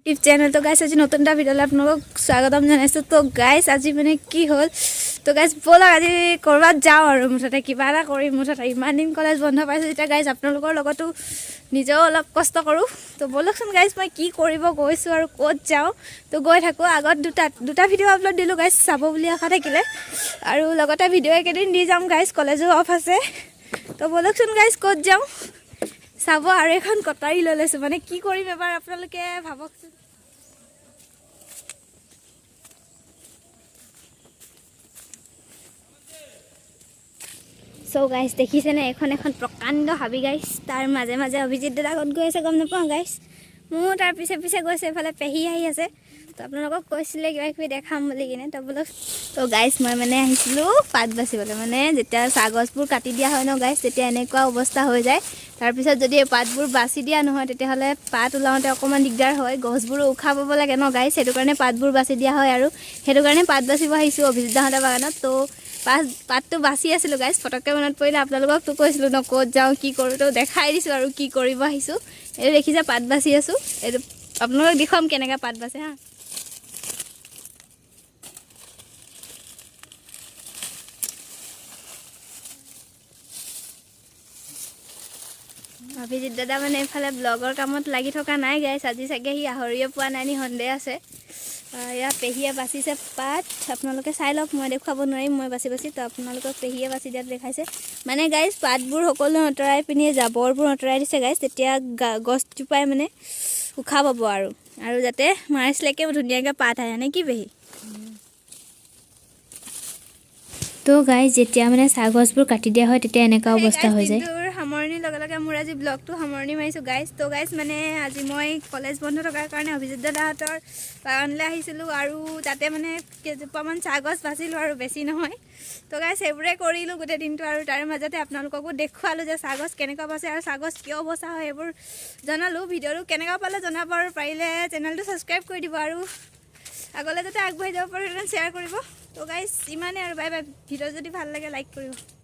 YouTube channel. তো গাইছ, আজি নতুন এটা ভিডিঅ'লৈ আপোনালোকক স্বাগতম জনাইছোঁ। তো গাইছ, আজি মানে কি হ'ল, তো গাইছ, ব'লক আজি ক'ৰবাত যাওঁ আৰু মুঠতে কিবা এটা কৰিম। মুঠতে ইমান দিন কলেজ বন্ধ পাইছোঁ যেতিয়া গাইছ, আপোনালোকৰ লগতো নিজেও অলপ কষ্ট কৰোঁ। তো ব'লকচোন গাইছ, মই কি কৰিব গৈছোঁ আৰু ক'ত যাওঁ, তো গৈ থাকোঁ। আগত দুটা দুটা ভিডিঅ' আপলোড দিলোঁ গাইছ, চাব বুলি আশা থাকিলে। আৰু লগতে ভিডিঅ' এইকেইদিন দি যাম গাইছ, কলেজো অফ আছে। তো ব'লকচোন গাইছ, ক'ত যাওঁ চাব। আৰু এখন কটাৰী লৈ লৈছোঁ, মানে কি কৰিম এবাৰ আপোনালোকে ভাবকচোন। চ' গাইছ, দেখিছেনে এখন এখন প্ৰকাণ্ড হাবি গাইছ। তাৰ মাজে মাজে অভিজিত দাদা ক'ত গৈ আছে গম নাপাওঁ গাইছ, ময়ো তাৰ পিছে পিছে গৈছে। এইফালে পেহী আহি আছে। তো আপোনালোকক কৈছিলে কিবা কিবি দেখাম বুলি কিনে, তো বোলো। তো গাইছ, মই মানে আহিছিলোঁ পাত বাচিবলৈ। মানে যেতিয়া চাহ গছবোৰ কাটি দিয়া হয় ন গাইছ, তেতিয়া এনেকুৱা অৱস্থা হৈ যায়। তাৰপিছত যদি এই পাতবোৰ বাচি দিয়া নহয়, তেতিয়াহ'লে পাত ওলাওঁতে অকণমান দিগদাৰ হয়। গছবোৰো উশাহ পাব লাগে ন গাইছ, সেইটো কাৰণে পাতবোৰ বাচি দিয়া হয়। আৰু সেইটো কাৰণে পাত বাচিব আহিছোঁ অভিজিত দাহঁতৰ বাগানত। তো পাতটো বাচি আছিলোঁ গাইছ, ফটককৈ মনত পৰিলে। আপোনালোককতো কৈছিলোঁ ন ক'ত যাওঁ, কি কৰোঁ, তো দেখাই দিছোঁ আৰু কি কৰিব আহিছোঁ। এইটো দেখিছে, পাত বাচি আছোঁ। এইটো আপোনালোকক দেখুৱাম কেনেকৈ পাত বাচে। হা, অভিজিত দাদা মানে এইফালে ব্লগৰ কামত লাগি থকা নাই গাইছ আজি। চাগে সি আহৰিয়ে পোৱা নাই নি, সন্দেহ আছে। এয়া পেহীয়ে বাচিছে পাত, আপোনালোকে চাই লওক। মই দেখুৱাব নোৱাৰিম মই বাচি বাচি, তো আপোনালোকক পেহীয়ে বাচি দিয়াত দেখাইছে। মানে গাইছ, পাতবোৰ সকলো আঁতৰাই পিনি জাবৰবোৰ আঁতৰাই দিছে গাইছ, তেতিয়া গছজোপাই মানে উশাহ পাব আৰু আৰু যাতে মাৰ্চলৈকে ধুনীয়াকৈ পাত আহে নে কি পেহী? তো গাইজ, যেতিয়া মানে চাহ গছবোৰ কাটি দিয়া হয়, তেতিয়া এনেকুৱা অৱস্থা হৈ যায়। দিনটোৰ সামৰণিৰ লগে লগে মোৰ আজি ব্লগটো সামৰণি মাৰিছোঁ গাইজ। তো গাইজ, মানে আজি মই কলেজ বন্ধ থকাৰ কাৰণে অভিজিত দাদাহঁতৰ বাগানলৈ আহিছিলোঁ আৰু তাতে মানে কেইজোপামান চাহ গছ বাচিলোঁ আৰু বেছি নহয়। তো গাইজ, সেইবোৰে কৰিলোঁ গোটেই দিনটো আৰু তাৰ মাজতে আপোনালোককো দেখুৱালোঁ যে চাহ গছ কেনেকুৱা বাচে আৰু চাহ গছ কিয় বচা হয়, সেইবোৰ জনালোঁ। ভিডিঅ'টো কেনেকুৱা পালে জনাব আৰু পাৰিলে চেনেলটো ছাবস্ক্ৰাইব কৰি দিব আৰু আগলৈ যাতে আগবাঢ়ি যাব পাৰোঁ, সেইকাৰণে শ্বেয়াৰ কৰিব। তো গাইজ, ইমানেই আৰু, বাই বাই। ভিডিঅ' যদি ভাল লাগে, লাইক কৰিব।